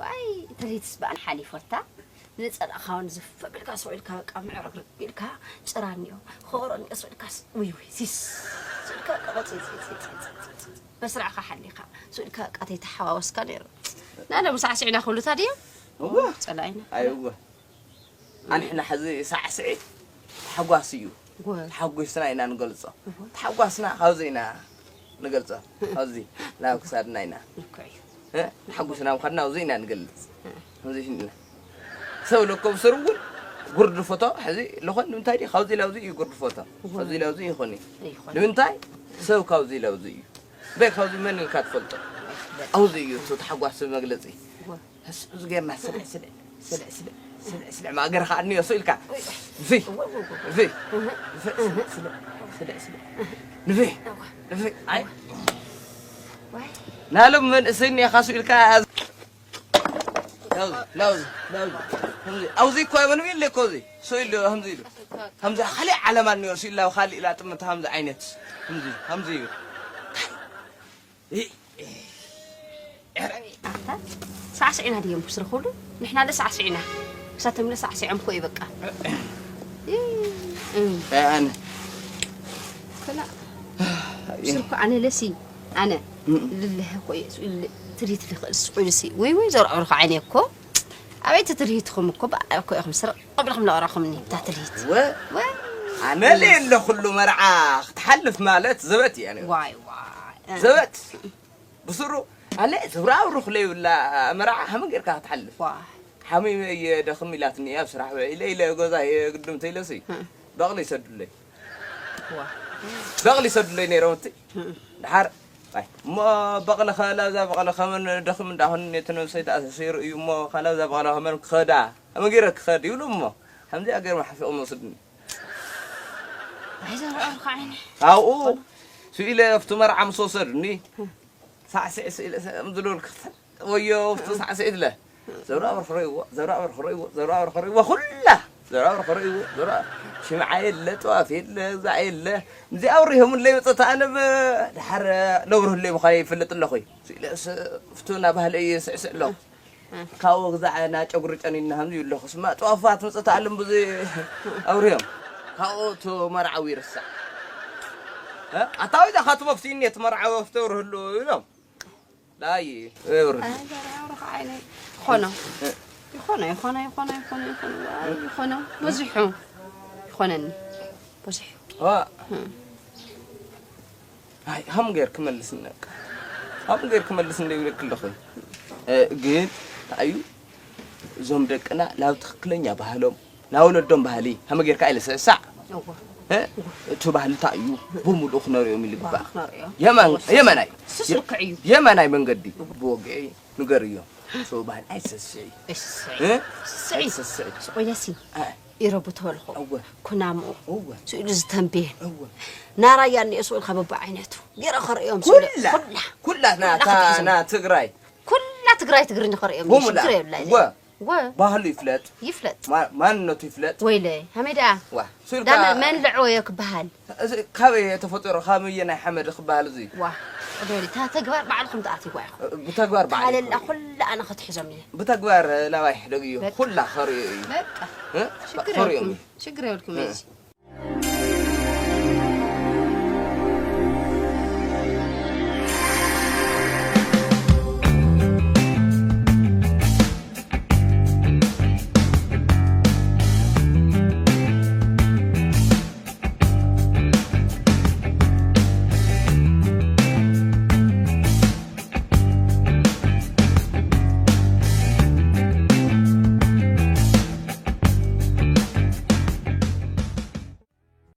ዋይ፣ ትርኢትስ በኣን ሓሊፎታ። ንጸላእኻ እውን ዝፍ ኣቢልካ ስቕ ኢልካ በቃ ምዕርግርግ ኢልካ ጭራ እኒኦ፣ ኾሮ እኒኦ ስቕ ኢልካ ስ-፣ ውይ፣ ውይ፣ ሲስ ስቕ ኢልካ በቃ ቁጽ-፣ ጺ-፣ ጺ-፣ ጺ-፣ ጺ-፣ ጺ-፣ ጺ-፣ መስርዕኻ ሓሊኻ ስቕ ኢልካ በቃ ተይተሓዋወስካ ነይሩ። ንዓና ምሳዕስዒና ኩሉታ ድዮ? እወ። ጸላኢና። ኣይ፣ እወ። ኣንሕና ሕዚ ሳዕስዒት ተሓጓስ እዩ። እወ። ተሓጒስና ኢና ንገልጾ። እወ። ተሓጓስና ካብዚ ኢና ንገልጾ። ኣብዚ ናብ ክሳድና ኢና። ልክዕ እዩ። እ? ተሓጒስና ምዃንና ኣብዚ ኢና ንገልጽ። እ። ከምዚ ሽን ኢና። ሰብ ለኮ ብስሩ እውን ጉርዲ ፎቶ ሕዚ ለኾን ንምንታይ ድዩ ካብዚ ላብዚ እዩ ጉርዲ ፎቶ? እወ። ካብዚ ላብዚ ይኾን እዩ። ይኾን። ንምንታይ? ሰብ ካብዚ ላብዚ እዩ። በይ ካብዚ መን ኢልካ ትፈልጦ? ኣብዚ እዩ እቲ ተሓጓስ መግለጺ። እወ። እሱ፣ እሱ ጌርና ስልዕ፣ ስልዕ፣ ስልዕ፣ ስልዕ፣ ስልዕ፣ ስልዕ፣ ማእገርኻ ኣንዮ እሱ ኢልካ። እዙይ፣ እወ፣ እወ፣ እወ። እዙይ፣ እህ። እዙይ፣ ስልዕ፣ ስልዕ፣ ስልዕ፣ ስልዕ። ንፍሕ፣ እወ። ንፍሕ፣ ኣይ። ዋይ። ናሎም መንእሰይ እኒኤኻ እሱ ኢልካ። ናውዚ፣ ናውዚ፣ ናውዚ። ከምዚ፣ ኣውዚ እኮ የመን ኢለ እኮ እዚ። እሱ ኢሉ፣ ከምዚ ኢሉ። ከምዚ፣ ካሊእ ዓለም ኣንዮ እሱ ኢላ፣ ካሊእ ኢላ ጥምት፣ ከምዚ ዓይነት። ከምዚ፣ ከምዚ እዩ። እ፣ እ፣ ኣታ ሳዕስዒና ድዮም ክስርኹሉ? ንሕና ለ ሳዕስዒና። ክሳቶም ለ ሳዕስዖም እኮ እዩ በቃ። እ፣ እ። ኣነ። ከላ። ስርኩ ኣነ ለሲ፣ ኣነ። እ። ልልህ እኮ እዩ፣ ል-፣ ትርኢት ልኽእል ስቑ ኢሉሲ። ወይ፣ ወይ፣ ዘርዖ ርኹ ዓይነ እኮ። ኣበይ ትትርሂትኹም እኮ፣ ብኣ እኮ ኢኹም ስርቕ ኣቢልኩም ለቕረኹምኒ፣ ብታ ትርሂት። ወ-፣ ወ-፣ ኣነ ለየለ ኩሉ መርዓ ክትሓልፍ ማለት ዘበት እያ ነይሩ። ዋይ፣ ዋይ። ዘበት። ብስሩ፣ ኣነ ዝብራብሩኽ ለይብላ መርዓ ሃመ ጌርካ ክትሓልፍ። ዋይ። ሓሚመ እየ ደኽም ኢላትኒ እያ፣ ኣብ ስራሕ ውዒለ ኢለ ገዛ እየ ግድም ተይለሲ። እ። በቕሊ ይሰዱለይ። ዋ። በቕሊ ይሰዱለይ ነይሮም እቲ። እ። ድሓር፣ ኣይ፣ እሞ በቕሊ ኸላ እዛ በቕሊ ኸመን ደኽም እንዳኹን ነቲ ነብሰይ ደኣ ተሰይሩ እዩ እሞ፣ ኸላ እዛ በቕሊ ኸመን ክኸዳ፣ ሃመ ጌረ ክኸድ ይብሉ እሞ፣ ከምዚኣ ገይሮም ሓፊቖም ወስድኒ። ኣይዘርዖ ርካ ዓይኒ። ኣብኡ ስኢለ ኣብቲ መርዓ ምስ ወሰዱኒ፣ ሳዕስዒ ስኢለ ሰ-፣ ዝብል ክፍል ወዮ ኣብቲ ሳዕስዒ ትለ። ዘብራብር ክርእይዎ፣ ዘብራብር ክርእይዎ፣ ዘብራብር ክርእይዎ፣ ኩላ ዘብራብር ክርእይዎ፣ ዘብራ-፣ ሽምዓ የለ፣ ጥዋፍ የለ፣ ግዛዕ የለ። እዚ ኣብሪሆምለይ መጸት ኣነ ብ-፣ ድሓር ነብርህለይ ምዃን ይፈልጥ ኣለኹ። ስኢለ ስ-፣ ፍቱና ባህለይ ስዕስዕ ኣለኹ። እ። ካብኡ ግዛዕ ና ጨጉሪ ጨኒና ከምዚ ይብለኹ። ስማ ጥዋፋት ምጽእ ተኣልም ብዙ ኣብርዮም። ካብኡ እቲ መርዓዊ ይርሳዕ። እ? ኣታ ወይዳ ካትሞ ፍቲኒ እቲ መርዓዊ ኣብቲ ኣብርህሉ ኢሎም። ዳይ፣ ይብርህ። ኣይ፣ ዘርዓ ኣብርኽ ዓይነይ። ይኾኖ። እ። ይኾኖ፣ ይኾኖ፣ ይኾኖ፣ ይኾኖ፣ ይኾኖ። ዋይ፣ ይኾኖ። በዚሑ። ይኾነኒ። በዚሑ። ዋ። እ። ኣይ፣ ሃም ጌር ክመልስ ነቅ። ሃም ጌር ክመልስ እንደ ይብለክ ኣለኹ። እ፣ ግን፣ ኣዩ፣ እዞም ደቅና ናብ ትኽክለኛ ባህሎም፣ ናብ ወለዶም ባህሊ፣ ሃመ ጌርካ ኢለ ስዕሳዕ። እወ። እ፣ እቲ ባህሊ እንታይ እዩ? ብምሉኡ ክነርእዮም ይግባእ። እወ፣ ክነርእዮም። የማን-፣ እወ። የማናይ? ስስ ልክዕ እዩ። የማናይ መንገዲ? እወ። ብወግዒ ንገርዮም። ሰው ባህል ኣይሰስዒ። ኣይሰስዒ። እ? ስስዒ። ኣይሰስዒ። ስቆይለሲ። እ። ኢረቡ ተበልኹ። እወ። ኩናምኡ። እወ። ስኢሉ ዝተንቤን። እወ። ናራያ እኒኦ ስኢልካ በብዓይነቱ። ገይረ ከርእዮም ስኢሉ። ኩላ። ኩላ። ኩላ ናታ፣ ኩላ ክትሕዞም። ና ትግራይ። ኩላ ትግራይ ትግርኛ ከርእዮም። ሙሙላ። ሽግር የብላ። እወ። ወ። ባህሉ ይፍለጥ። ይፍለጥ። ማ-፣ ማንነቱ ይፍለጥ። ወይለ፣ ሃመይ ደኣ? ዋ፣ ሱልካ ዳመ-፣ መን ልዕወዮ ክበሃል? እዚ ካበይ ተፈጢሩ? ካብ ምየናይ ሓመድ ክበሃል እዚ? ዋ፣ ቅድመ፣ እታ ተግባር ባዕልኹም ትኣትይዋ ኢኹም። ብተግባር ባዕልኹም። ታለላ ኩላ ኣነ ክትሕዞም እየ። ብተግባር ናባይ ሕደግ እዩ። በቃ። ኩላ ከርእዮ እዩ። በቃ። እ? ሽግር ከርእዮም የብልኩም። እዩ። ሽግር የብልኩም እ። እዚ።